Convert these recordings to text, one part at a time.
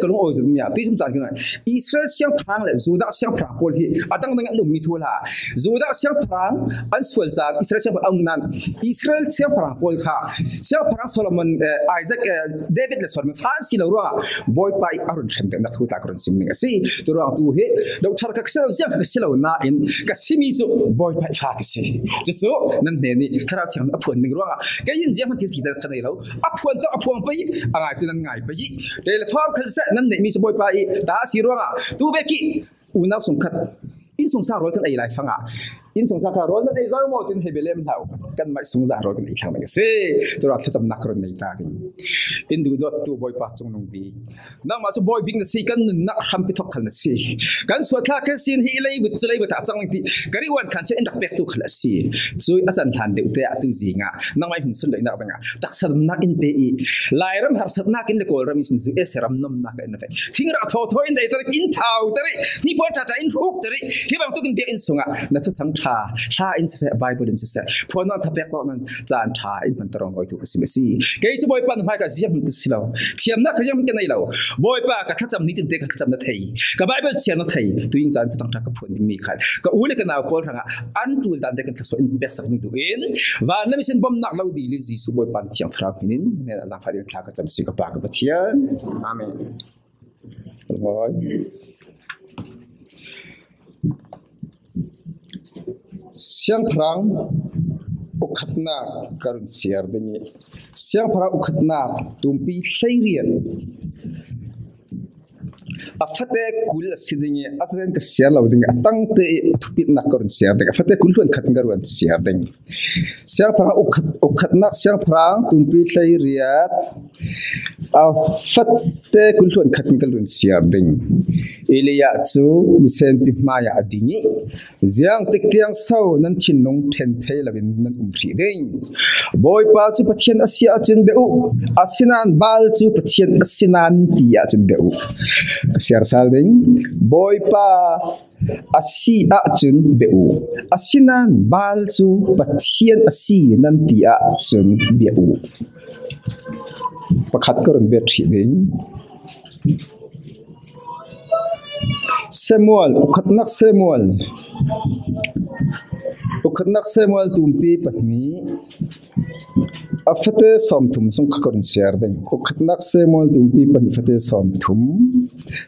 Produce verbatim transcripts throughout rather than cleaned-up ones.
ka lungawi zat mi a, tui thum caan ka ngai. Israel siangpahrang le Judah siangpahrang pawl hi a dangdang an um mi thu la. Judah siangpahrang an sual caan Israel siangpahrang a um nan, Israel siangpahrang pawl kha siangpahrang Solomon, eh, Isaac, eh, David le Solomon fan si lo ruangah Bawipa i a run hrem deuhnak thu tla ka run sim ning a si. Tu ruang tu hi dothar ka si lo, ziang ka si lo nain ka simi cu Bawipa i fa ka si. Cucu nan hnen i Thlarau Thiang a phuan ning ruangah kei in ziang hman thil ti ka nei lo. A phuan tawh a phuang pei, a ngai tu nan ngai pei. Rel fam khal seh nan neihmi cu Bawipa i ta a si ruangah tu vek i unau sung khat innsungsang rawl kan ei lai fangah innsungsang kha rawl nan ei zo maw tin hei belem hlau. Kan maih sungzah rawl kan ei thlang ding a si. Tura thlacamnak ka run nei ta ding. In duhdawttu Bawipa cungnung bik. Nangmah cu Bawi bik na si, kan nunnak hrampi thok khal na si. Kan sual thla kan sin hi leivut cu leivut ah a cang ti ka rih uan khan in rak pektu khal a si. Cui a can hlan deuh te ah tu zingah nangmah i hmun sunloihnak dingah taksa damnak in pe i Lairam harsatnak in le Kawlram i sin cu ese ram nomnak in na ve. Thingrah thawthaw in daiter in thauter i hnipuan ṭaṭa in hrukter i hi bangtuk in biakinn sungah na thuthang ṭha, hla in siseh, Bible in siseh, phuannak thapek kawknak caan ṭha in hman tarawng ngawi tu ka si a si. Kei cu Bawipa na hmai ka ziang hmun ka si lo. Thiamnak ka ziang hmun ka nei lo. Bawipa ka thlacam nitin te ka thlacam na thei. Ka Bible chiar na thei. Tuing caan thuthang ṭha ka phuan dingmi khan ka u le ka nau pawl hrangah an ṭul dan te kan thlasuah in peksak ding tu in van lam i sin bomnak lo dil in Jesuh Bawipa na thiang thlarau hmin in na hnenah zaangfah ding thla ka cam si ka Pa ka Pathian. Amen. Lungawi. Siangpahrang ukhatnak ka run siar ding i, siangpahrang ukhatnak tumpi hleiriat a fate kul a si ding i, a zalen ka siar lo ding i, a tangte i a thupitnak ka run siar ding, a fate kul hluan khat ka run siar ding. Siangpahrang ukhat, ukhatnak siangpahrang tumpi hleiriat a fate kul hluan khat ka run siar ding. Elijah cu misenpi hmai ah a ding i, ziangtik tiang so nan thinlung ṭhen thei loin nan um hrih ding. Bawipa cu Pathian a si ahcun biak uh, asinain Baal cu Pathian a si nan ti ahcun biak uh. Ka siar sal ding. Bawipa a si ahcun biak uh, asinain Baal cu Pathian a si nan ti ahcun biak uh. Pakhat ka run bet hrih ding. Samuel, ukhatnak Samuel. Ukhatnak Samuel tumpi pahnih. A fate sawmthum sung kha ka run siar ding. Ukhatnak Samuel tumpi pahnih fate sawmthum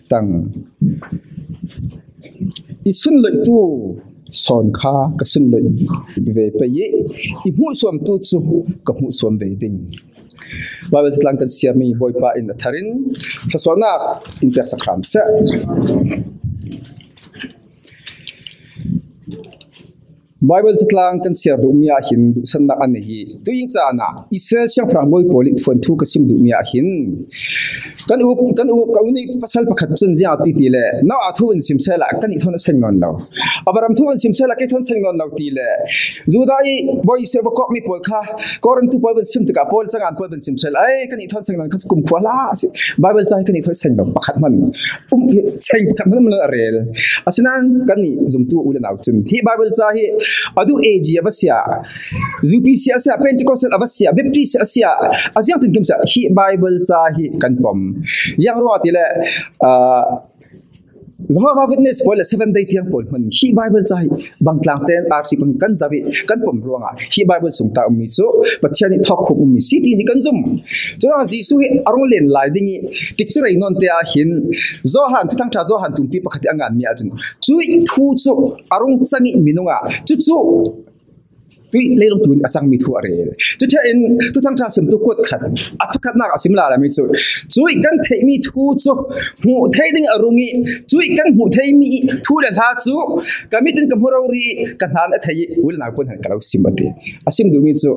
tang. I sunloihtu sawn kha ka sunloih ve pei i, i hmuhsuamtu cu ka hmuhsuam ve ding. Baibal catlang kan siarmi Bawipa in a thar in thluasuahnak in peksak hram seh. Baibal catlang kan siar duhmi ah hin duhsannak a nei hi. Tuing caan ah Israel siangpahrang bawi pawl i thuanthu ka sim duhmi ah hin kan u, kan u, ka u nih pasal pakhat cun ziang a ti ti le, "Noah thu van sim sehla, kan nih thawn a seng nawn lo. Abraham thu van sim sehla, kei thawn seng nawn lo," ti le, Judah i bawi Jesuh va kawkmi pawl kha Korintu pawl van sim tikah Paul cangan pawl van sim sehla, "Ai, kan nih thawn seng nawn, kha cu kumkhua hla a si. Baibal ca hi kan nih thawn seng lo, pakhat hmanh um, seng pakhat hmanh um lo a rel. Asinain kan nih zumtu u le nau cun hi Baibal ca hi a duh A G a va sia, U P C a sia, Pentecostal a va sia, Baptist a sia, a ziangtinkim sia, hi Baibal ca hi kan pom. Ziang ruangah ti le, ah, Jehovah Witness pawl le Seventh Day tiang pawl hmanh hi Baibal ca hi bangtlang ten R C pawl kan zau i kan pom ruangah hi Baibal sung ta ummi cu Pathian i thawkkhum ummi si ti hi kan zum. Curuangah Jesuh hi a rung len lai ding i tikcu rei nawn te ah hin Johan, Thuthangṭha Johan tumpi pakhat i a nganmi ahcun cuih thu cu a rung cang i minung ah cucu tuih leilung tu in a cangmi thu a rel. Cutia in Thuthangṭha simtu kuat khat a pakhatnak a sim lalami cu cuih kan theihmi thu cu hmuh thei ding a rung i cuih kan hmuh theimi thu le hla cu ka mit in ka hmu rori i ka hna in a thei i u le nau pawl hna ka lo sim a ti. A sim duhmi cu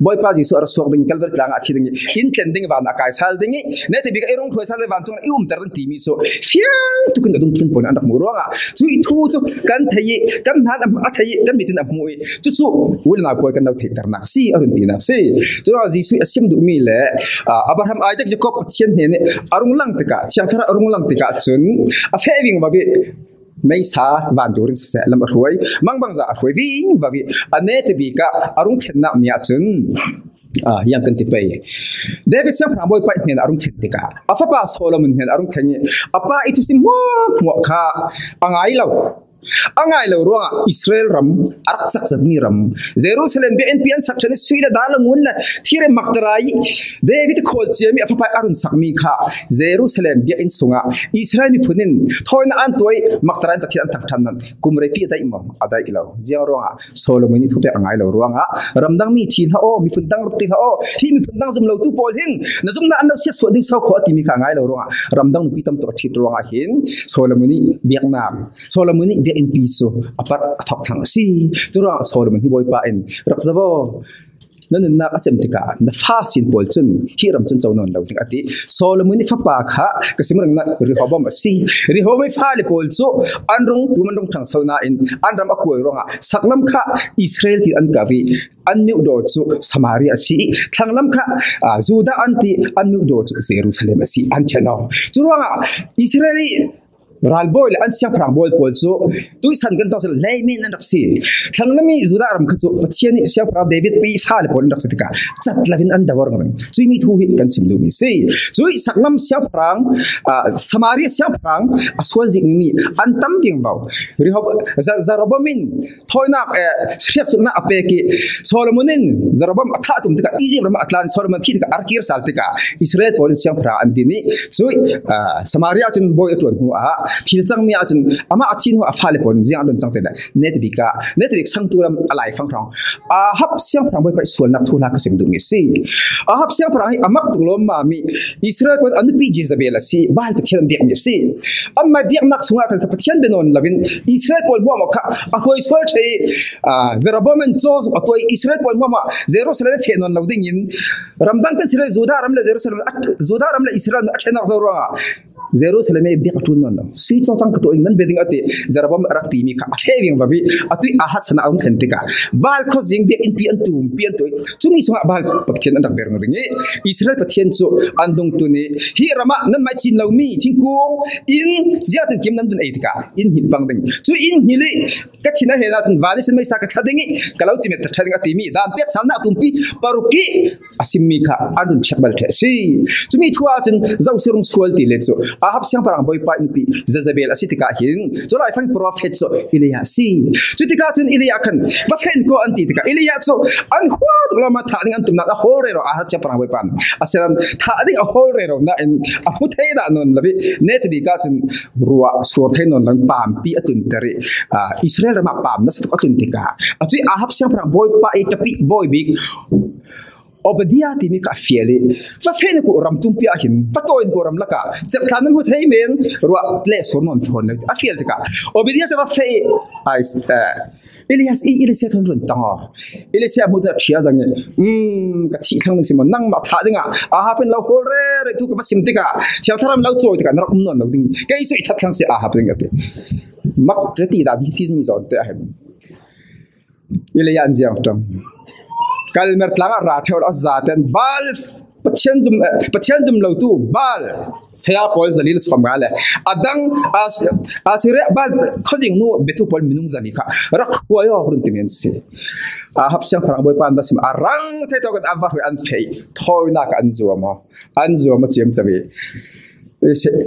Bawipa Jesuh a ra suak ding, Kalvari tlang ah a thi ding i in tlen ding, van a kai sal ding i nete bik i rung hruai sal le vancung i umter ding timi cu fiang tuk in ka dungthlun pawl in an rak hmuh ruangah cuih thu cu kan thei i kan hna in a thei i kan mit in a hmuh i cucu u le nau pawl kan lo theihternak si, a run tinak si. Curuangah Jesuh a sim duhmi le, ah, Abraham, Isaac, Jacob Pathian hnen i a rung lang tikah, Thiang Thlarau a rung lang tikah cun a feh ving va bih meisa van dur in siseh, lam a hruai, mangbangza a hruai ving va bih a nete bik ah a rung thlennak ni ahcun Ah, yang kan ti pei. David siangpahrang bawipa i hnen a rung thlen tikah a fapa Solomon hnen a rung thlen i a pa i thusim hmuahhmuah kha a ngai lo. A ngai lo ruangah Israel ram a rak cakcatmi ram, Jerusalem biakinn pi an sak ṭhen i sui le dal a ngun le thir i maktarai David khawl ciami a fapa i a run sakmi kha Jerusalem biakinn sungah Israel miphun in thawina an tuai maktarai in Pathian an thangṭhat nan kum reipi a daih maw? A daih lo. Ziang ruangah Solomon i thupek a ngai lo ruangah ramdang mi ṭhi hlah aw, miphun dang rak ti hlah aw, hi miphun dang zum lotu pawl hin na zumna an lo siatsuah ding so khaw a timi kha a ngai lo ruangah ramdang nupi tam tuk a ṭhit ruangah hin Solomon i biakna, Solomon i biakinn pi cu a parh a thawk thlang a si. Curuangah Solomon hi bawipa in rak za aw, na nunnak a cem tikah na fa sin pawl cun hi ram cun co nawn lo ding a ti. Solomon i fapa kha ka sim ringna Rehoboam a si. Rehoboam i fale pawl cu an rung tum an rung ṭhangso nain an ram a kuai ruangah saklam kha Israel ti an kau i an miuhdaw cu Samaria a si i thlanglam kha, ah, Judah an ti an miuhdaw cu Jerusalem a si an ṭhen aw. Curuangah Israel i ralbawi le an siangpahrang bawi pawl cu tuisan kan tong sila leimin an rak si. Thlanglami Judah ram kha cu Pathian i siangpahrang David pi fale pawl an rak si tikah cat lo in an do ringring. Cuimi thu hi kan sim duhmi si. Cui saklam siangpahrang, ah, Samaria siangpahrang a sual zikmi an tam viangvo. Rehob-, Za-, Jeroboam in thawinak, eh, hriaksulhnak a pek i Solomon in Jeroboam a thah tum tikah Egypt ram ah a tlan, Solomon thih tikah a rak kir sal tikah Israel pawl in siangpahrang an din i cui, ah, Samaria cun bawi a ṭuan hnu ah thil cangmi ah cun amah a thih hnu a fale pawl in ziang a lun cang te le Netbik ah, Netbik sangtu lam a laifang hrawng Ahab siangpahrang bawipa i sualnak thu hla ka sim duhmi a si. Ahab siangpahrang hi a mak tuk lawmmam i Israel pawl a nupi Jezebel a si, Baal pathian an biakmi a si. Anmai biaknak sungah khan kha Pathian bia nawn loin Israel pawl hmuahhmuah kha a hruai sual ṭheh i, ah, Jeroboam in caw zuk a tuah i Israel pawl hmuahhmuah Jerusalem feh nawn lo dingin ramdang kan si le Judah ram le Jerusalem, Judah ram le Israel a ṭhennak zo ruangah Jerusalem i biak a ṭul nawn lo. Sui cawcang ka tuah in nan bia ding a ti. Jeroboam a rak timi kha a feh viang va vi. A tuih Ahaz san a um thlen tikah Baal khuazing biakinn pi an tum, pi an tuah. Cumi sungah Baal pathian an rak bia ringring i Israel Pathian cu an dungtun i hi ramah nanmai cin lomi thingkung in ziatin kim nan vun ei tikah in hngilh bang ding. Cu in hngilh i ka thin a hen ahcun van ihsin meisa ka thla ding i ka lo cimet ka thla ding a timi dan pek salnak tumpi paruk i a simmi kha an run ṭhek bal ṭheh a si. Cumi thu ahcun Zosi rung sual ti le cu Ahab siangpahrang bawipa i nupi Jezebel a si tikah hin cu laifang profet cu Elijah a si. Cutikah cun Elijah khan va feh ko an ti tikah Elijah cu an hua tuk lo ma thah ding an tumnak a hawl rero Ahab siangpahrang bawipa in a si thah ding a hawl rero nain a hmu thei dah nawn lo i Netbik ah cun ruah suar thei nawn lo pampi a tunter i, ah, Israel ram ah pam nasa tuk a tun tikah a cui Ahab siangpahrang bawipa i tapi bawi bik Obadiah timi kha a fial i, va feh ko ram tumpi ah hin, va tawi ko ram lakah, cerh tla nan hmu thei men, ruah le sur nawn fawn lo, a fial tikah, Obadiah cu va feh i, ai, eh, Elias i, Elisha thawn run tang aw. Elisha hmuh dah ṭhia zang i, um, ka thih thlang ding si maw, nangmah thah dingah, Ahab in lo hawl rero tu ka va sim tikah, thiang tharam lo cawi tikah, na rak um nawn lo ding, kei cu i that thlang si Ahab ding a ti. Mak ka ti dan hi thimi zawn te a hem. Elijah an ziang ṭam. Kalmel tlang ah ra ṭheu a zaten Baal Pathian zum, eh, Pathian zum lo tu Baal saya pawl zali le sawm nga le a dang As-, Assyria Baal khuazing nu biatu pawl minung zali kha rak hruai aw run ti men si. Ahab siangpahrang bawipa an va sim a rang thei tawk in an va hruai an feh thawinak an zuam aw. An zuam a ciamco i.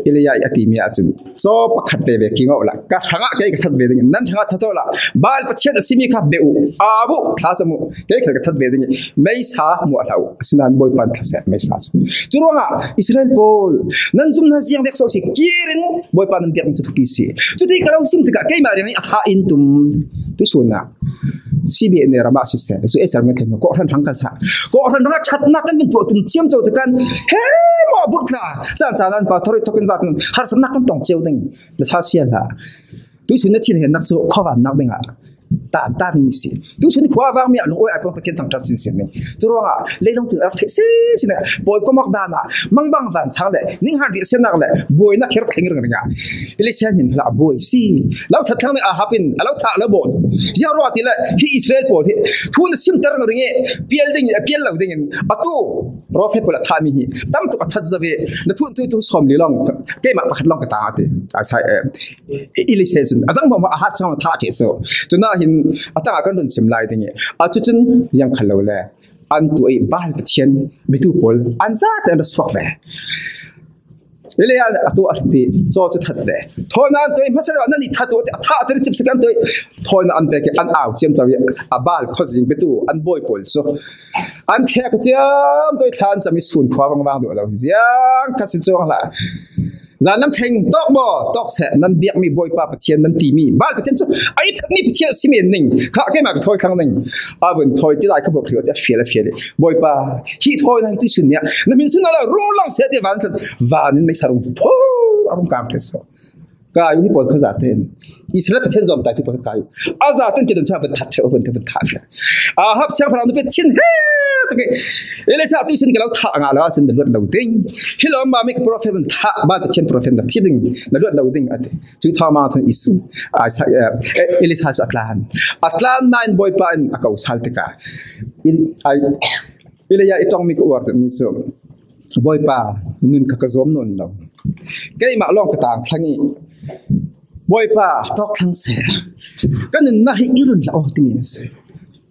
Elijah i a timi ahcun, caw pakhat veve king awk la, ka hrangah kei ka that ve ding, nan hrangah that awla, Baal Pathian a simi kha beh u, au u, thlacam u, kei kha ka that ve ding, meisa hmuah hlah u, asinain Bawipa in thlaseh meisa cu. Curuangah Israel pawl, nan zumhnak ziang vek so si, kir in Bawipa nan biak cu thupi si. Cuti ka lo sim tikah keimah riang i a thah in tum, tuisun ah. Sibian ram ah siseh, zu esar nge thlen, kawhhran hrang kal sa. Kawhhran hrang ah ṭhatnak kan vun tuah tum ciamco te kan, he maw burh tla, caan caan an pa thori thokin zat kan harsatnak kan tong cio ding. Na tha sia hlah. Tuisun na thin hen nak su khuavan nak ding ah. Tan tan mi si. Tuisun khua vang mi ah lung oi ai pang Pathian thangṭhat sin sin ni. Curuangah leilung tu rak thei si si na. Bawi ko mak dan ah. Mangbang van chang le. Ning han ri sianak le. Bawi na kher thleng ring ring ah. Elisha hin phala a bawi si. Lo that thlang ni Ahab in a lo thah lo bawn. Ziang ruah ti le hi Israel pawl hi thu na sim ter ring e pial ding, pial lo ding in a tu profet pawl a thah mi hi tam tuk a that zaw ve. Na thu tu tu sawm li long keimah pakhat long ka ta ti. A sai, eh, Elisha cun a dang mawh a hat chang thah ti so. Cuna hin a tang a kan run sim lai ding i a cu cun ziang khal lo le. an tuah i Baal Pathian biatu pawl an zate an ra suak ve. Elijah a tuah ti caw cu that ve. Thawina an tuah i hmasa lo nan i that tuah ti a thah ter cip sik an tuah i thawina an pek i an au ciamco i a Baal khuazing biatu an bawi pawl cu an thlek ciamco i thla an cam i sun khua vangvang duh lo ziang kha si cuang hlah. Zanlam thleng tawk maw, tawk seh, nan biakmi Bawipa Pathian nan timi Baal Pathian cu a i thatmi Pathian a si men ning kha keimah ka thawi thlang ning. A vun thawi ti lai ka burh hrih ti a fial a fial i Bawipa hi thawi na hi tuisun nia na min sun na la rung lang seh ti van van in meisa rung pho a rung kang ṭheh so. Kai uh hi pawl kha zate in Israel Pathian zawm tai ti pawl kha kai uh. A zate in kidon cha van that ṭheh a van ka van thah fial. Ahab siangpahrang nupi thin he tak i Elisha tuisun ka lo thah ngah lo a sin na luat lo ding. Hi lo ma mi ka prophet van thah Baal Pathian prophet na thi ding na luat lo ding a ti. Cu thawmang than Isu Isaiah Elisha cu a tlan a tlan nain Bawipa in a ko sal tikah Elijah i tongmi ka uar mi cu Bawipa nun kha ka zuam nawn lo. Keimah lawng ka tang thlang i Bawipa tawk thlang seh. Ka nunnak hi i run hlah aw timi an si.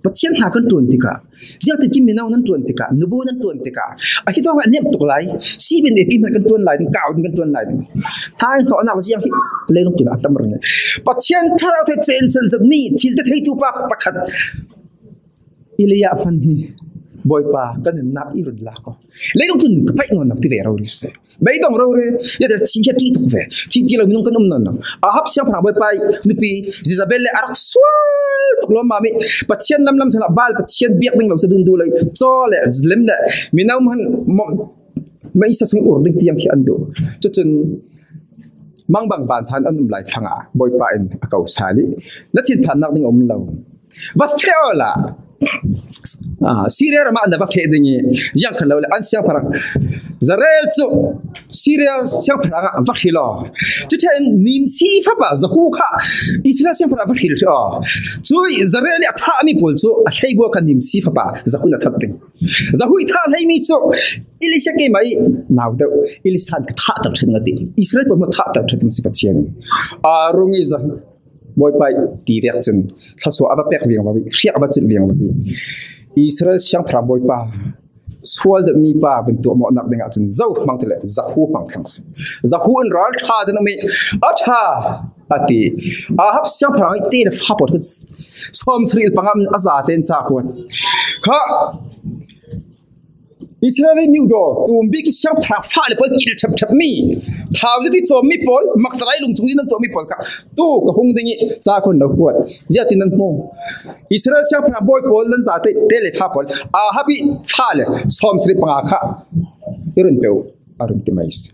Pathian hna kan ṭuan tikah, ziangtin kim mino nan ṭuan tikah, nubu nan ṭuan tikah, a hi thawng a nem tuk lai, sibin epi hmanh kan ṭuan lai ding, kau ding kan ṭuan lai ding. Hna in thawhnak ziang hi leilung tlun a tam ring. Pathian thlarau thei cen cel zat mi thil te theitu pa pakhat Elijah hman hi Bawipa kan nunnak i run lak aw. Leilung tlun ka paih nawn lo ti ve rori seh. Beidong rori, ya der thi ya ti tuk ve. Thi ti lo minung kan um nawn lo. Ahab siangpahrang Bawipa nupi Jezebel le a rak sual tuk lo mami. Pathian lamlam thla Baal Pathian biak ding lo sa dun du lo. Caw le lem le mino man meisa sung ur ding tiang khi an du. Cucun mangbang van chan an um lai fanga Bawipa in a ko sal i na thinphannak ding a um lo. Va feh awla Syria ram ah na va feh ding i ziang khan lo le an siangpahrang Zarel cu Syria siangpahrang ah va hril aw. Cuṭhen Nimsi fapa Zahu kha Israel siangpahrang ah va hril hrih aw. Cui Zarel i a thahmi pawl cu a hleibua kha Nimsi fapa Zahu na that ding. Zahu i thah hleimi cu Elisha keimah i nau deuh Elisha an ka thah ter ṭhat ngat i Israel pawl hmanh thah ter ṭhat si Pathian. A rung i Zahu Bawipa i ti vek cun thluasuah a va pek viang lo i hriak a va culh viang lo i Israel siangpahrang Bawipa sual zetmi pa vun tuahmawhnak dingah cun zo hmang ti le Zahu hmang thlang si. Zahu in ral ṭha cun a mi a ṭha a ti. Ahab siangpahrang i te le fa pawl kha sawm sarih panga a zate in ca huat kha Israel i miudaw tumbik i siangpahrang fale pawl kil ṭhepṭhep mi thau zet i cawm mi pawl maktarai lungcung in nan tuah mi pawl kha tu ka hung ding i ca kun lo huat ziatin nan hmu. Israel siangpahrang bawi pawl nan zate te le fa pawl Ahab i fale sawm sarih panga kha i run peuh a run ti mai si.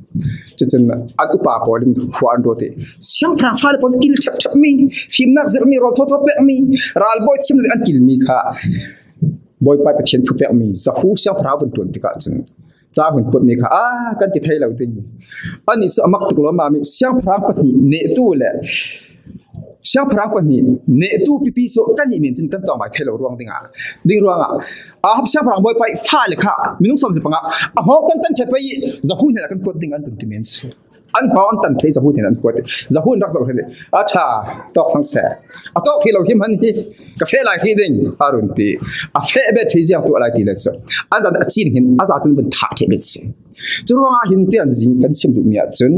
Cucun an upa pawl in khua an ruat i siangpahrang fale pawl kil ṭhepṭhep mi fimnak zirh mi rawl thawthaw pek mi ralbawi thiam an kil mi kha Bawipa Pathian thu pekmi Zahu siangpahrang vun ṭuan tikah cun ca hun kuatmi kha a kan ti thei lo ding. Anih cu a mak tuk lo mami siangpahrang pahnih nehtu le siangpahrang pahnih nehtu pipi cu kan nih men cun kan tawngmai thei lo ruang dingah ding ruangah Ahab siangpahrang Bawipa i fale kha minung sawm panga a hngawng kan tan ṭheh pei i Zahu hnen ah kan kuat ding an tun ti men si. An hmau an tan thei Zahu hnen an kuat. Zahu in rak zoh hret. A ṭha tawk thlang seh. A tawk hi lo hi hman hi ka feh lai hi ding a run ti. A feh bet thei ziang tuah lai ti le cu an zan a cin hin a zatun vun thah thei bet si. Cu ruangah hin pian zing kan chim duhmi ahcun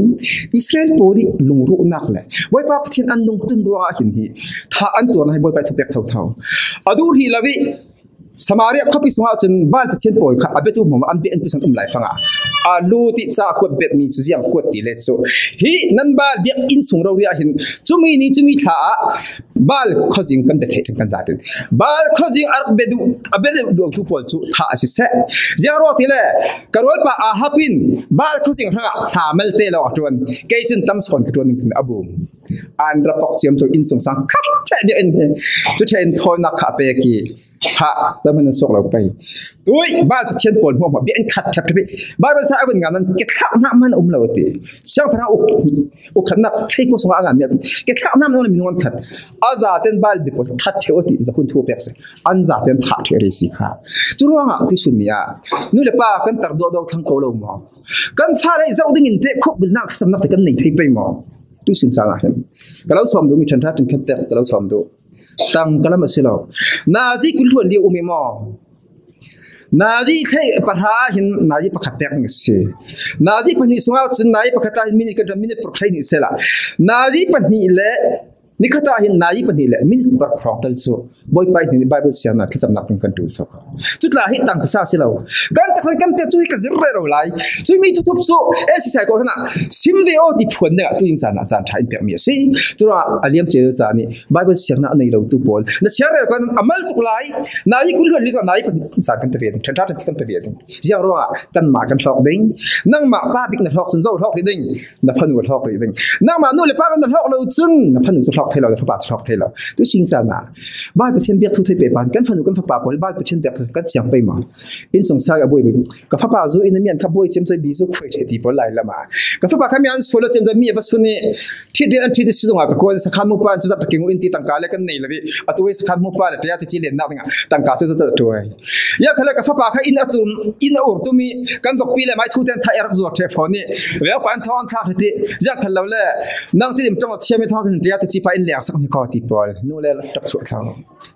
Israel pawl i lungruhnak le Bawipa Pathian an lungtun ruangah hin hi thah an tuarnak hi Bawipa thupek thotho. A duh hrih lo i Samaria khuapi sungah cun Baal Pathian pawi kha a biatu hmawm an bia an pusan um lai fangah a lut i ca kuat biakmi cu ziang kuat ti le cu hi nan Baal biak inn sung rori ah hin cumi ni cumi thla ah Baal khuazing kan bia theih ṭhan kan zat in Baal khuazing a rak bia duh a bia duh duangtu pawl cu thah a si seh. Ziang ruang ti le ka rualpa Ahab in Baal khuazing hrangah hna malte lawng a ṭuan kei cun tam sawn ka ṭuan ning tin a bum. An ra pok ciam cu inn sung sang khat ṭheh biak in hi cu ṭheh in thawinak kha a pek i Kha, zohman an suak lo pei. Tui, Baal Pathian pawl hmuahhmuah bia an khat ṭhep ṭhep i Baibal ca a vun ngan an ke thlak hna man a um lo a ti. Siangpahrang uk, uk khatnak hlei kua sungah a ngan mi a ti. Ke thlak hna man a um lo minung an khat. A zaten Baal bia pawl that ṭheh a ti. Zahun thu pek si. An zaten thah ṭheh rih si kha. Cu ruangah tuisun ni ah nu le pa kan tar duah duah thlang ko lo maw? Kan fale zoh ding in te khuk bilnak thlacamnak te kan nei thei pei maw? Tuisun cang ah hin ka lo sawm duh mi ṭhanṭha ṭin khan pek ka lo sawm duh. Tang ka lam a si lo. Nazi kul ṭuan lio um i maw? Nazi hlei pahra hin nazi pakhat pek ding a si. Nazi pahnih sungah cun nazi pakhat ah hin minit kan minit pur hlei nih sela. Nazi pahnih le ni khat ah hin nazi pahnih le minit pur hrawng tal cu Bawipa nih Bible siangnak thlacamnak ding kan ṭul so. Cutla hi tang ka sa si lo. Kan takhan kan pek cu hi ka zir rero lai. Cumi thuthup cu S C C I ko hna sim ve aw ti phuan dingah tu in caan ah caan ṭha in pekmi a si. Cura a liam cio caan nih Bible siangnak a nei lo tu pawl na siar rero kan a mal tuk lai. Nazi kul hluan li zong nazi pahnih caan kan pe ve ding. Ṭhan ṭha ṭhan kan pe ve ding. Ziang ruangah kanmah kan hlawk ding. Nangmah pa bik na hlawk cun zo hlawk rih ding. Na fanu a hlawk rih ding. Nangmah nu le pa na hlawk lo cun na fanu cu hlawk thei lo, na fapa cu hlawk thei lo. Tu sing caan ah Baal Pathian biak thu thei pei pan kan fanu kan fapa pawl Baal Pathian biak thu kan siang pei maw? Inn sung sa a buai bik. Ka fapa zu in a mian kha buai ciamcai bi zu khuai ṭheh ti pawl lai lama. Ka fapa kha mian sual lo ciamcai mi a va sun i ṭhit dih an ṭhit dih si zongah ka kuan sakhan mupa an cu zat taking in ti tangka le kan nei lo i a tuai sakhan mupa le taya ti ci lennak dingah tangka cu zat a tuai. Ya khale ka fapa kha in a tum, in a ur tum i kan vokpi le mai thu ten tha erak zuar ṭheh fawn i veu pa an thawng an thlak hriti. Ya khal lo le nang ti dim tong thiam i thawng zan ṭia ti ci pa in lengsak ni ko ti pawl. Nu le rak thluh thlang.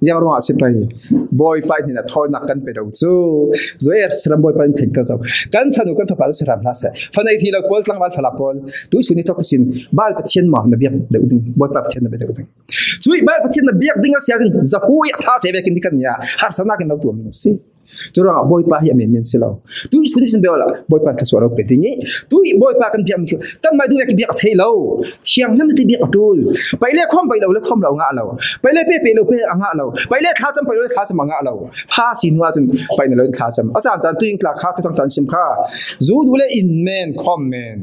Ziang ruangah si pai. Bawipa hnen a thawinak kan pe do cu. Zoer saram Bawipa in thengtel zo. Kan fanu kan fapa saram hla seh. Fanei thi lo pawl tlangval fala pawl. Tuisun ni thok sin. Baal Pathian maw na biak deuh ding. Bawipa Pathian na biak deuh ding. Cui Baal Pathian na biak ding a si ahcun zahu i a tha ṭe vekin ni kan nia harsanak in lo tuam ding si. Curuangah Bawipa hi a menmen si lo. Tuisun ihsin bia la Bawipa thluachuah lo pe ding i tui Bawipa kan biakmi khi kan mai duh vek biak a thei lo. Thianghlim ti biak a ṭul. Pai le khawm pai lo le khawm lo a ngah lo. Pai le pe pe lo pe a ngah lo. Pai le thlacam pai lo le thlacam a ngah lo. Pha si hnu ahcun pai na lo in thlacam. A caan caan tuing tla kha thutang tan sim kha. Zu duh le in men khawm men.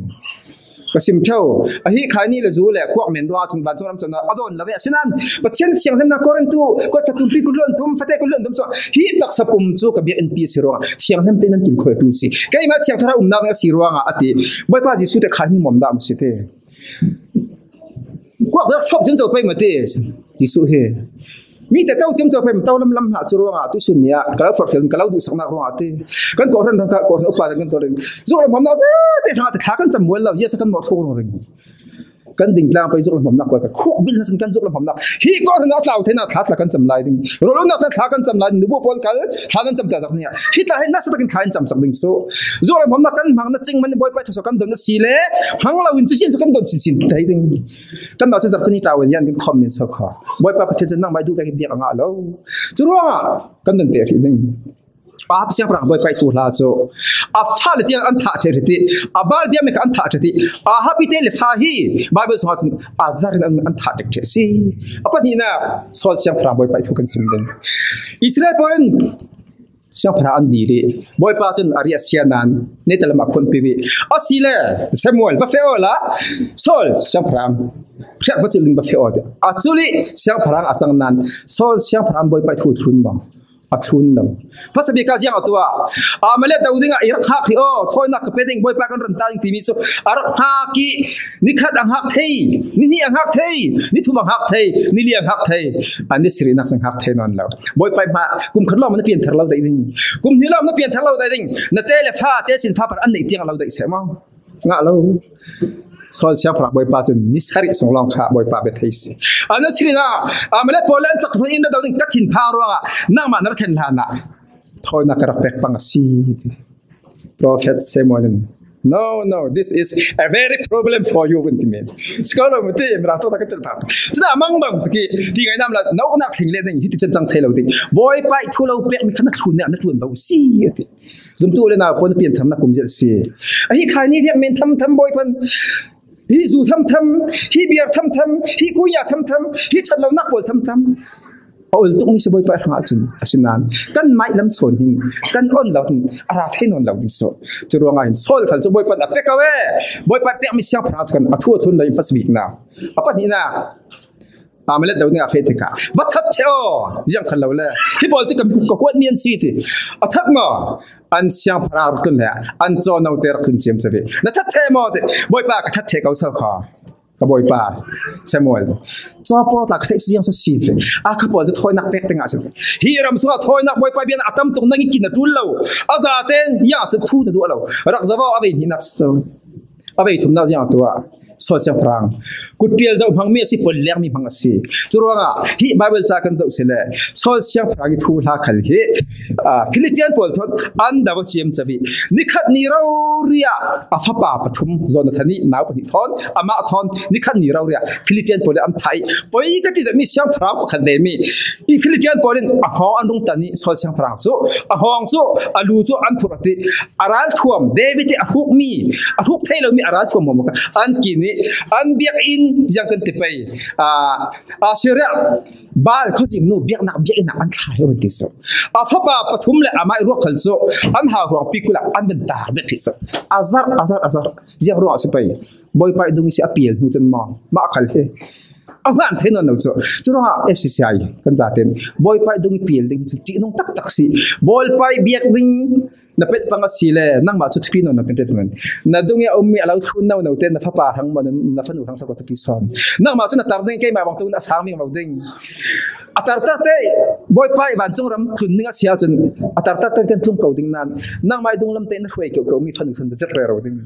Ka sim ṭheo. Ahi khai ni le zu le kuak men ruang cun vancung ram cun a dawn lo ve. Asinain Pathian thianghlimnak Korin tu kuat khat tumpi kul hluan thum fate kul hluan thum cu hi taksa pum cu ka biak in pi a si ruangah thianghlim te nan kin khoi tu si. Keimah thiang thara umnak a si ruangah a ti. Bawipa Jesuh te khai ni mom dah si te. Kuak rak fop cun co pei ma te. Jesuh hi. Mi te tau ciamco pei, tau lam lam hna cu ruangah tuisun ni ah ka lo forhfial, ka lo duhsaknak ruangah ti. Kan kawhhran hrang kha kawhhran upa kan tuar in zuk lam hmamnak zate hrang ah ti thla kan cam mual lo, ziasa kan mawh thuk rung ring. Kan ding tlang pei zuk lam hmamnak kual ka khuk bil hna sin kan zuk lam hmamnak. Hi kawhhran ah tlau theinak thla tla kan cam lai ding. Rawlnak thla kan cam lai ding. Nubu pawl kal thla nan cam ta zak ni ah. Hi tla hi nasa takin thla in cam sak ding so. Zuk lam hmamnak kan hmang na cing man Bawipa thawsaw kan don a si le hmang lo in cu sin so kan don sin sin thei ding. Kan mah cu zarhpini tlau in yan kan khawm men so kha. Bawipa Pathian cun nangmah duh vekin biak a ngah lo. Curuangah kan nan pek rih ding. Ahab siangpahrang Bawipa ih thu hla cu a fale tiang an thah ṭheh rih ti, a Baal biakmi kha an thah ṭheh ti, Ahab ih te le fa hi Baibal chungah cun a zar in an, an thah ṭek ṭheh a si. A pahnihnak Saul siangpahrang Bawipa ih thu kan sim ding. Israel pawl in siangpahrang an dil i Bawipa cun a riahsia nain neta lam a khuanpi i a si le Samuel va feh awla Saul siangpahrang hriak va cil ding va feh aw. A cul i siangpahrang a cang nain Saul siangpahrang Bawipa ih thu thlun maw? A thlun lo. Hmasa bik ah ziang a tuah. Amalek do dingah i rak hngak hrih aw, thawinak ka pe ding, Bawipa kan ron ta ding timi cu a rak hngak i ni khat a hngak thei, ni hnih a hngak thei, ni thum a hngak thei, ni li a hngak thei, a ni sarihnak cun hngak thei nawn lo. Bawipa hmah kum khat lawng na pian thar lo dai ding, kum hnih lawng na pian thar lo dai ding, na te le fa te sin fa par an neih tiang lo dai seh maw? Ngah lo. Saul siangpahrang Bawipa cun ni sarih sung lawng kha Bawipa bia thei si. A na sirih ah Amalek pawl le an cak in dah ding ka thin phang ruangah nangmah na ra thlen hlan ah thawinak ka rak pek pang a si. Prophet Samuel in, "No, no, this is a very problem for you," vun ti men. Sikolo mu ti, mrang to ta ka tel pang. Cuna mang bang ki, ti ngai nam la, na uknak thling le ding, hi ti chan chang thei lo ding. Bawipa ih thu lo pek mi kha na thlun ne, na tluan ba u si, a ti. Zumtu le nau pawl na pian tham na kum ziat si. Ahi khai ni riak men tham tham Bawipan. Hi zu tham tham, hi biar tham tham, hi kuya tham tham, hi ṭhat lonak pawl tham tham. A ol tuk mi si Bawipa hrangah cun, asinain kan maih lam sawn hin, kan on lo hin, a ra thei nawn lo ding so. Curuangah hin, Saul khal cu Bawipan a pek ko e. Bawipa pek mi siangpahrang cu kan a thu a thlun lo in pasbiknak. A pahnihnak. Amalek do ning a feh tikah va that ṭheh aw, ziang khan lo le. Hi pawl cu kan ka huat mi an si ti. A that maw? An siangpahrang rak tlun le an cawno te rak tlun ciamco ve. Na that ṭheh maw ti? Bawipa ka that ṭheh ko so kha. Ka bawipa Samuel. Caw pawl tla ka theih si ziang so si ti. A kha pawl cu thawinak pek tengah si. Hi ram sungah thawinak Bawipa bian a tam tuk nang i kin a ṭul lo. A zate ziang a si thu na duh lo. Rak zavo a vei hnihnak so. A vei thumnak ziang a tuah. Saul siangpahrang kuttial zoh hmang mi a si, pol leng mi hmang a si. Curuangah hih Bible ca kan zoh si le Saul siangpahrang i thuhla khal hi, aa, Philistine pawl thawn an do a ciamco i, nikhat ni rori ah a fapa pathum, Jonathan i nau pahnih thawn, amah thawn nikhat ni rori ah Philistine pawl in an thah i, poi ka ti zet mi siangpahrang pakhat ve mi i Philistine pawl in a hngawng an rung tan i, Saul siangpahrang cu a hngawng cu, a lu cu an phurh a ti. A ralthuam, David i a hrukmi, a hruk thei lomi a ralthuam maw an kin i, an biakinn ziang kan ti pei, aa, Assyria Baal khuazing nu biaknak biakinn ah an thlai an ti so. A fapa pathum le amah i ruak khal cu an hau ruang pi kul ah an van tar bet so. A zarh, a zarh, a zarh. Ziang ruang a si pei. Bawipa i dung i si a pial hnu cun maw, mah khal hi a hman thei nawn lo cu. Curuangah F C C I kan zaten Bawipa i dung i pial ding hi cu ṭihnung taktak si. Bawipa i biak ding na pelh pang a si le nangmah cu thupi nawn lo kan ṭihnung. Na dung i a ummi a lo thlun no no te na fapa hrang maw, na, na fanu hrang so ka thupi sawn. Nangmah cu na tar ding, keimah bang tu na a sang mi maw ding. A tartar te Bawipa i vancung ram tlun ding a si ahcun a tartar te kan tlung ko ding nain nangmah i dunglam te na hruai ko ko mi fanu san zirh rero ding.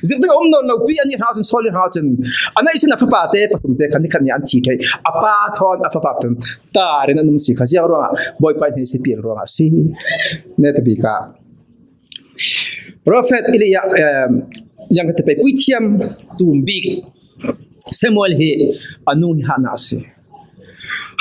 Zirh ding a um nawn lo pi, anih hrang ahcun, Saul i hrang ahcun a neih sin a fapa te pathum te khan nikhat ni an thi thei. A pa thawn a fapa pathum tar in an um si kha. Ziang ruangah? Bawipa hnen si pial ruangah a si. Netabik ah Prophet Elijah, eh, ziang ka ti pei, puithiam tum bik Samuel hi a nu hi Hannah a si.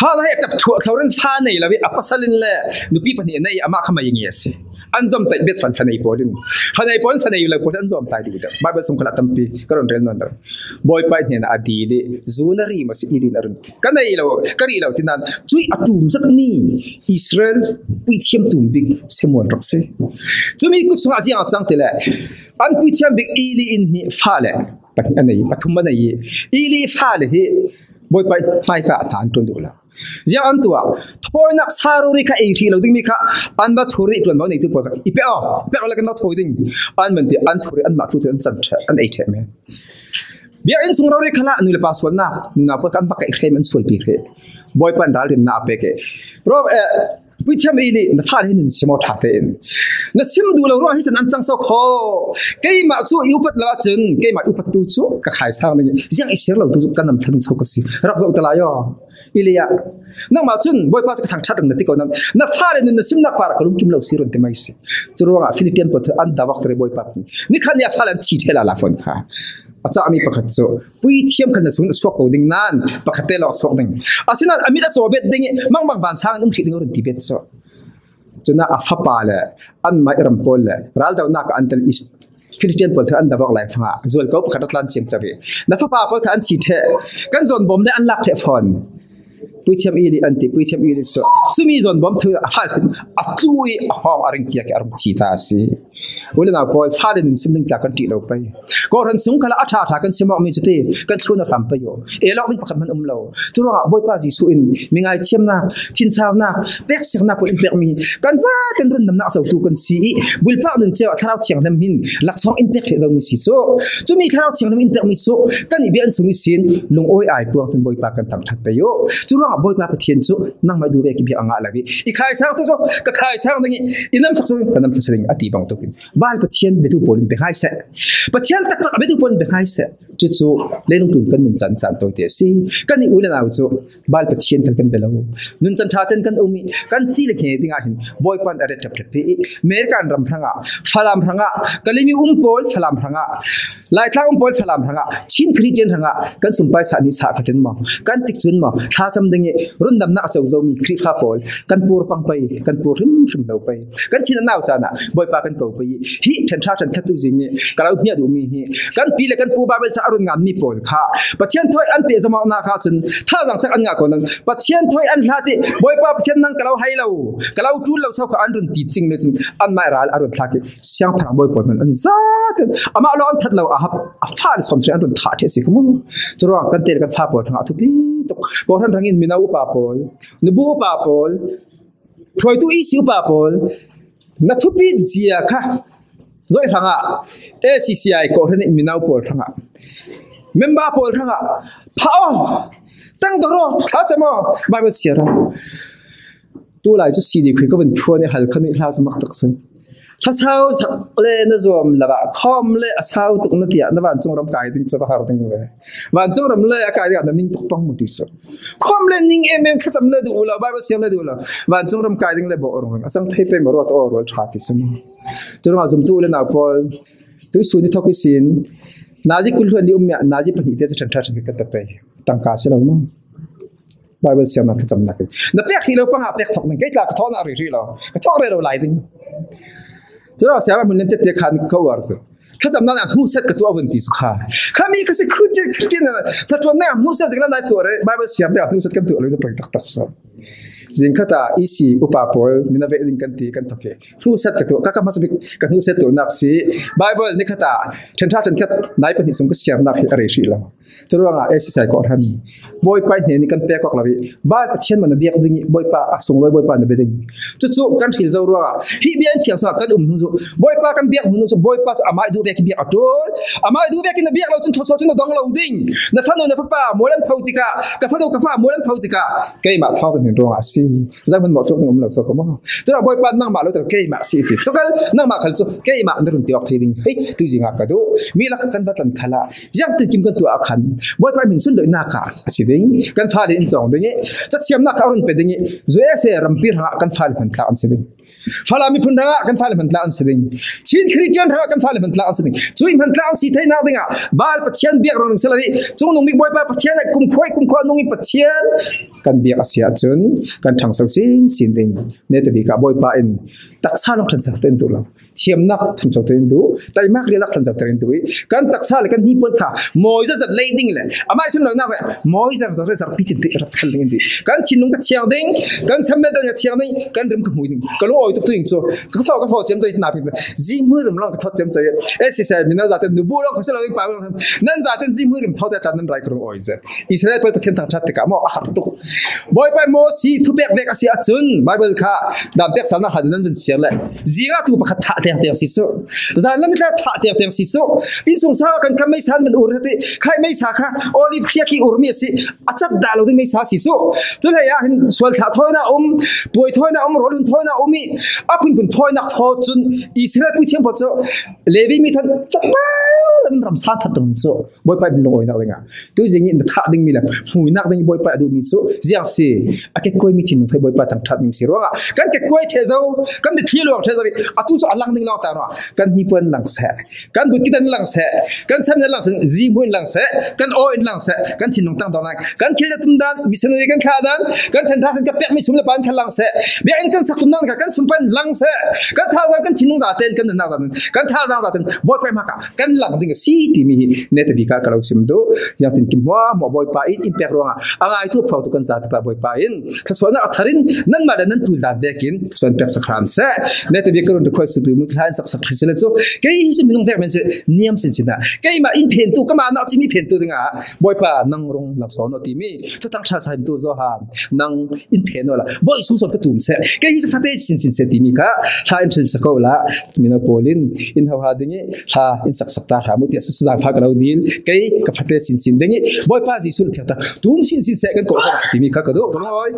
Hannah hi a ṭap thuah thlo rin fa nei lo i a pasal in le nupi pahnih a nei, amah kha mei ngi a si. An zom taih bet fan fanei pawl in, fanei pawl in fanei lo pawl in an zom tai dih deuh. Bible sung khalah tampi ka run rel nawn lo. Bawipa hnenah a dil i, zu na ri maw si, Eli in a run ti. Ka nei lo, ka ri lo ti nain cui a tum zat mi Israel puithiam tum bik Samuel rak si. Cumi kut sungah ziang a cang ti le an puithiam bik Eli in hi fale pahnih a nei, pathum a nei i, Eli fale hi Bawipa hmaika a tan ṭuan duh lo. Ziang an tuah, thawinak sa rori kha ei hrih lo dingmi kha an va thur i ṭuanvo neitu pawl kha i pek aw, pek aw le kan lo thawi ding. An man ti an thur i anmah thu te an can ṭheh, an ei ṭheh men. Biakinn sung rori khalah nu le pa sualnak, nunau pawl kha an va kaih hrem, an sualpi hreh. Bawipa in ralrinnak a pek e. Pro-, eh, Puithiam Eli, na fale hi nun sim aw ṭha tein. Na sim duh lo ruang hi cun an cang so kho. Keimah cu i upat lo ahcun, keimah i upattu cu ka khaisang ding i, ziang i ser lo tu cu ka nam thla ding so ka si. Rak zoh ta lai aw. Eli ah, nangmah cun Bawipa cu ka thangṭhat ring na ti ko nan, na fale nun na simnak par ah ka lungkim lo si run ti mai si. Curuangah Philistine pawl an dawak ṭheh Bawipa. Nikhat ni a fale an thi ṭheh lala fawn kha. A cakmi pakhat cu puithiam khan na sung a suak ko ding nain pakhat te lawng a suak ding. Asinain a mit a cawbet ding i mangbang vansang in um hrih ding a run ti bet cu. Cun a fapa le anmah i ram pawl le raldohnak ah an tel i Philistine pawl thawi an dawak lai fangah zualko pakhat a tlan ciamco i, na fapa pawl kha an thi ṭheh, kan zawnbawm le an lak ṭheh fawn. Puithiam Eli an ti, puithiam Eli cu cumi zawnbawm thawi a fale khin a tlu i a hawng a ring tiak i a rung thi ta a si. U le nau pawl, fale nun sim ding tla kan ṭih lo pei. Kawhhran sung khalah a ṭha ṭha kan sim awkmi cu ti kan thlun a hram pei aw. Ee lawk ding pakhat hmanh um lo. Curuangah Bawipa Jesuh in mi ngaithiamnak, thinsaunak, peksiaknak pawl in pekmi kan zaten rundamnak cotu kan si i, bulpak nun cio ah Thlarau Thianghlim hin laksawng in pek ṭheh zomi si cu. Cumi Thlarau Thianghlim in pekmi cu kan i biakinn sung ihsin lungawi ai puang tein Bawipa kan thangṭhat pei aw. Curuangah Bawipa Pathian cu nangmah duh vek i biak a ngah lo i, i khaisang tu cu ka khaisang ding i, i namthla si ding ka namthla si ding a ti bang tukin Baal Pathian biatu pawl in bia hai seh. Pathian taktak a biatu pawl in bia hai seh. Cucu leilung tlun kan nuncan caan tawite a si. Kan i u le nau cu Baal Pathian khal kan bia lo. Nuncan ṭha tein kan um i kan ti le hne dingah hin Bawipa in a ret ṭap ṭap i American ram hrangah, Falam hrangah, Kalim i um pawl Falam hrangah, Laitlang um pawl Falam hrangah, Chin Khristian hrangah kan sumpai sah nih sah khatin maw, kan tikcun maw, thlacam ding i rundamnak a co zomi Khrihfa pawl kan pur pang pei, kan pur hrimhrim lo pei. Kan thin a nau caan ah Bawipa kan ko pei i, hi ṭhen ṭha ṭhen khat tu zing i ka lo hmiah duhmi hi kan pi le kan pu Baibal ca a run nganmi pawl kha Pathian thawi an peh zomawknak ahcun thazaang cak an ngah ko nan, Pathian thawi an hlat i, Bawipa Pathian nang ka lo hai lo, ka lo ṭul lo so kha an run ti cing le cun anmah i ral a run thlak i siangpahrang bawi pawl hmanh an zat in amah lawng an that lo, a hap a fale sawmsarih an run thah ṭheh si ka mu. Curuang kan te le kan fa pawl hrangah a thupi tuk. Kawhhran hrangin mino upa pawl, nubu upa pawl, hruaitu E C upa pawl, na thupi zia kha zoh hrangah, A C C I kawhhran i mino pawl hrangah, member pawl hrangah, pha aw, tangdor aw, thlacam aw, Baibal siar aw. Tulai cu C D khui ka vun phuan i hal khan i hla cu mak tak sin. Thlasau sak le na zuam lo ah, khawm le a sau tuk na tiah na vancung ram kai ding cu va har ding ve. Vancung ram le a kai ding ah na ning tuk pang mu ti cu. Khawm le ning em em, thlacam le duh lo, Bible siam le duh lo. Vancung ram kai ding le bawh rung a cang thei pei maw, ruat aw rual ṭha ti cu. Curuangah zumtu le nau pawl, tuisun ni thawk ihsin nazi kul hluan ni um miah nazi pahnih te cu ṭhen ṭha ṭhen kan pe pei. Tangka si lo maw? Bible siamnak thlacamnak in na pek hrih lo pangah pek thawk ding. Kei tla ka thawhnak rih hrih lo, ka thawk rero lai ding. Curuangah siama hmun nan tete khan ka uar cu thlacamnak ah hmuhset ka tuah vun ti cu kha. Khami ka si Christian, Christian, thluachuahnak ah hmuhset zing la nai tuah rih, Bible siam te ah hmuhset kan tuah lo, pei taktak so. Zing khat ah E C upa pawl min a ve ding kan ti kan thawk hi. Hmuhset ka tuah, ka, ka hmasa bik ka hmuhset tuahnak si. Bible ni khat ah ṭhen ṭha ṭhen khat nai pahnih sung ka siamnak hi a rei hrih lo. Curuangah exercise kawh hran. Bawipa hnen nih kan pek awk lo i, Baal Pathian maw na biak ding i, Bawipa a sunglawi Bawipa na bia ding. Cucu kan hril zo ruangah, hi bia in thiang sungah kan um hnu cu, Bawipa kan biak hnu cu, Bawipa cu amah i duh vek i biak a ṭul. Amah i duh vek i na biak lo cun thawsaw cun na dong lo ding. Na fanu, na fapa mual an pho tikah, ka fanu, ka fa mual an pho tikah, keimah thawngzan hin ruangah a si. Zang hmun mawh tluk ding um lo so ko maw? Curuangah Bawipa nangmah lo, keimah si ti. Cukal nangmah khal cu keimah na run ti awk thei ding. Hei, tuizing ah ka duh. Mi lak kan va tlan khalah ziangtinkim kan tuah ah khan Bawipa min sunloihnak ah a si ding. Kan fale in cawng ding i, cathiamnak kha a run pe ding i, U S A rampi hrangah kan fale hman tlak an si ding. Falam miphun hrangah kan fale hman tlak an si ding. Chin Khristian hrangah kan fale hman tlak an si ding. Cuih hman tlak an si theinak dingah Baal Pathian biak rang si lo i, Cungnung Bik Bawipa Pathian, kumkhua kumkhua nung i Pathian kan biak a si ahcun kan ṭhangso sinsin ding. Netabik ah Bawipa in taksa lawng ṭhanso tein duh lo. Thiamnak ṭhanso tein duh, taimak riahnak ṭhanso tein duh i, kan taksa le kan hnipuan kha mawi zetzet lei ding le amah i sunlonak le mawi zerzet le zarhpi tin ti rak thal ding in ti. Kan thinlung ka thiang ding, kan sammet dang ka thiang ding, kan rim ka hmui ding. Ka lungawi tuk tu in cu ka thaw, ka thaw ciamco i, napi zihmui rim lawng ka thaw ciamco i. Eh, sisai, mi nan zaten nubu lawng ka si lo ding, pa lawng nan zaten zihmui rim thaw te tla nan rai ka lungawi zet. Israel pawl Pathian thangṭhat tikah maw a har tuk. Bawipa Moses thupek vek a si ahcun Bible kha dan pek salnak hlan nan vun siar le zingah tu pakhat thah tengteng si suh. Zan lam tla thah tengteng si suh. Innsungsau kan kam meisa nan ur ti khai meisa kha olive khriak hi urmi a si. A cat dah lo ding meisa si suh. Cu hlei ah hin sual thlah thawinak um, puai thawinak um, rawl hun thawinak um i a phunphun thawinak thaw cun Israel puithiam pawl cu Levi mi than cat dah lo in ram san that ding cu. Bawipa in lungawinak dingah tuizing in na thah dingmi le hmuinak ding i Bawipa a duhmi cu ziang si. A kekkuaimi thinlung thei Bawipa thangṭhat ding si ruangah kan kekkuai ṭheh zo, kan mitthli luang ṭheh zo i atu cu a lang ding lawng ta ruangah kan hnipuan lang seh, kan butkitan lang seh, kan samnet lang seh, zihmui in lang seh, kan aw in lang seh, kan thinlung tangdor lang, kan thil tum dan, missionary kan thlah dan, kan ṭhen ṭha kan ka pekmi sum le pan kha lang seh, biakinn kan sak tum dan kha kan sum pan lang seh, kan thazaang kan thinlung zaten, kan nunnak zaten, kan thazaang zaten Bawipa hmaka kan lang ding a si timi hi netabik ah ka lo sim duh. Ziangtinkim hmuahhmuah Bawipa in in pek ruangah a ngaitu a phawtu kan zate pa Bawipa in thluachuahnak a thar in nanmah le nan tul dan vekin thluachuah pek sak hram seh. Netabik ka run rikhuai sutu mu thla in sak sak hri sile cu kei hi cu minung vek men si niam sinsin ah keimah in phentu, ka mannak cimi phentu dingah Bawipa nang rung lang sawn aw timi Thuthang ṭha sa tu Johan nang in phen awla bawi susuan ka tum seh. Kei hi cu fate sinsin seh timi kha hla in hril sa ko la, mino pawl in in hoha ding i hla in saksak ta hram u tiah suzan fa ka lo dil. Kei ka fate sinsin ding i Bawipa Jesuh le thiang ta tum sinsin seh kan ko timi kha ka duh ka lungawi.